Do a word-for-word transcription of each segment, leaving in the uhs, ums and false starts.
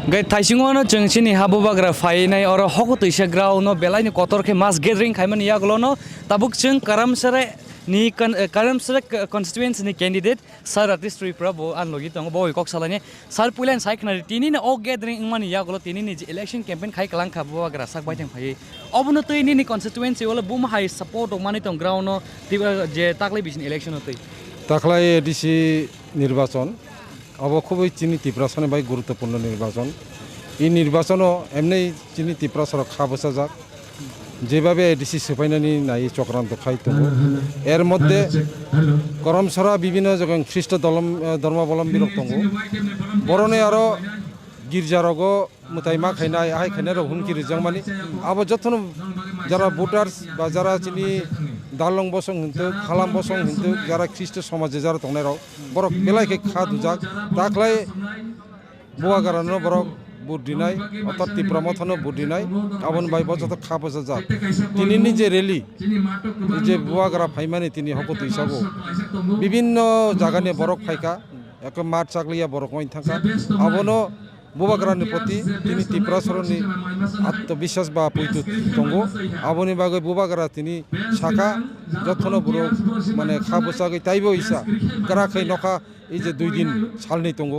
Hwnkhe thaisingo no chwng chini ha bubagra phainai oro hokotwisa ground no belai ni kotor khe mass gathering khaimani yagulo no tabuk chwng Karamsare ni con-, eh, Karamsare constituency ni candidate Sir Ratish Tripura bo ang logi tongo, bo bai kok salaini. Sir, puila ni sai khna di, tini ni o gathering wngmani yagulo tini ni je election campaign khai kwlang kha bubagra sak baithang phaiwi. Obono twi nini constituency o le buma hai support rok manwi tong ground no twi, eh, je taklai bisini election o twi? Taklai A D C nirbachon. Abo khubui chini Tiprasani bai guruttopurno nirbachon. I nirbachono emnei chini Tiprasarok kha bwchajak, jebabe A D C swpainani nai chokranto khai tongo. Er moddhe Karamsara bibhinno jokhon Khristo dolom-, eh, dhormabolombirok tongo. Boroni aro girjarogo mwtai ma khainai, ahai khainairok hwnki rijakmani. Abo jotono jara voters ba jara chini dalong bosong hinthuk, halam bosong hinthuk, jara Khristo somaje jara tongnairok, borok belai khe kha dujak. Taklai bubagrano borok vote rinai, orthat Tipra Mothano vote rinai, aboni bai bo joto kha bwchajak. Tinini je rally, je bubagra phaimani tini hokotwi sago, bibhinno jagani borok phaikha, ekhe mat chakliya borok wng thangkha. Abono bubagrani proti tini Tiprasaroni atmobiswas ba poito tongo. Aboni bagwi bubagra tini sakha, jotono borok mane kha bwchagwi taibo isa gra khai nokha. Ei je dui din salni tongo,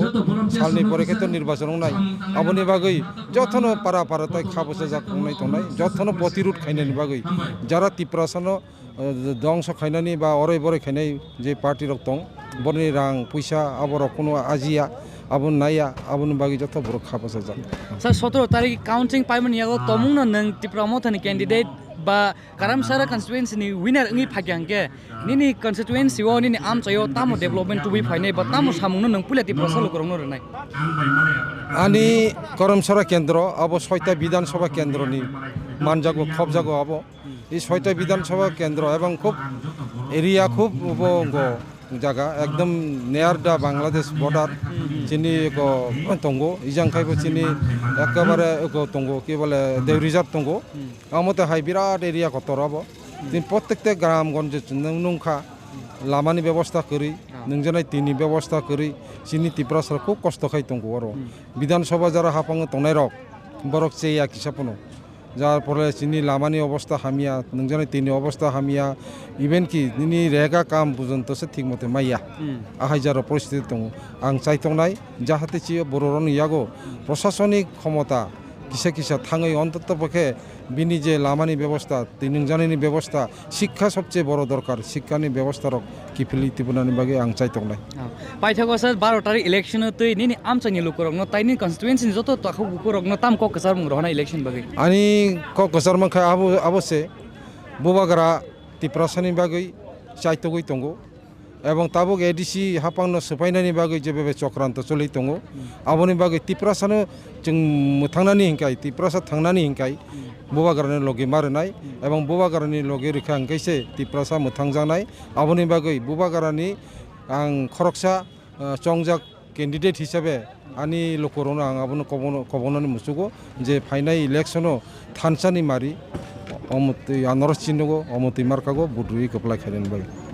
salni pore khe to nirbachon wngnai. Aboni bagwi jotono para para tai kha bwchajak wngnai tongnai, jotono protirud khainani bagwi jara Tiprasano, eh, dongso khainani ba oroi boroi khainai je party rok tong, boroni rang puisa aborok kunu ajiya, abo naiya, aboni bagwi joto borok kha bwchajak. Sir, sotoro tarik counting paimani yago tomungno nwng Tipra Mothani candidate ba Karamsara constituency ni winner wngwi phaikha hwnkhe, nini constituency o, nini amchai o tamo development tubui phainai ba tamo samung no nwng puila Tiprasa lukurok no rwnai? Ani Karamsara kendro abo soita Bidhan Sabha kendro ni manjago, khobjago abo. I soita Bidhan Sabha kendro ebong khub area khub bo wngkha. Jaga ekdom near the Bangladesh border. Chini eko tongo, ijang khai bo chini ekebare eko tongo, ki bole Dew Reserve tongo. Amo te hai birat area kotor abo. Tin prottek te gram gonje nung-, nungkha. Lamani bebosta kwrwi, nungjanai tini bebosta kwrwi, chini Tiprasa khub kosto khai tongo oro. Bidhan Sabha jara hapango tongnai rok, borok cheya kisa phano. Jar phole chini lamani obosta hamya, nungjaknai tini obosta hamya, even ki nini rega kam pujonto se thik mote maya. Hmm. Ahai jaro poristiti tongo. Ang chai tongnai, jahate chi bororokni yago prosasonik khomota kisa kisa thangwi ontoto pokhe bini je lamani bebosta, twi nungjaknaini bebosta, Sikha sobche boro dorkar, sikhani bebosta rok kiphilwi tubunani bagwi ang chai tongnai. Oh. Paithago sir, baro tarik election o twi nini amchaini lukurokno tai nini constituency ni joto takhuk bukurokno tam kok kwcharmung rohornai election bagwi? Ani kok kwchar mankha abo, abo se bubagra Tiprasani bagwi chai togwi tongo. Ebong tabuk A D C haphangno swpainani bagwi jebebe chokranto choli tongo. Hmm. Aboni bagwi Tiprasano chwng mwthangnani hinkai, Tiprasa thangnani hinkai, hmm, bubagrani logi ma rwnai, hmm, ebong bubagrani logi rwkha hinkai se Tiprasa mwthangjaknai. Aboni bagwi bubagrani ang khoroksa, ah, chongjak candidate hisabe ani lukurokno ang abono kobono-, kobonani muchugo je phainai election-o thansani mari omotwi anorok chinugo, omotwi markago vote rwi kwplai khainani bagwi.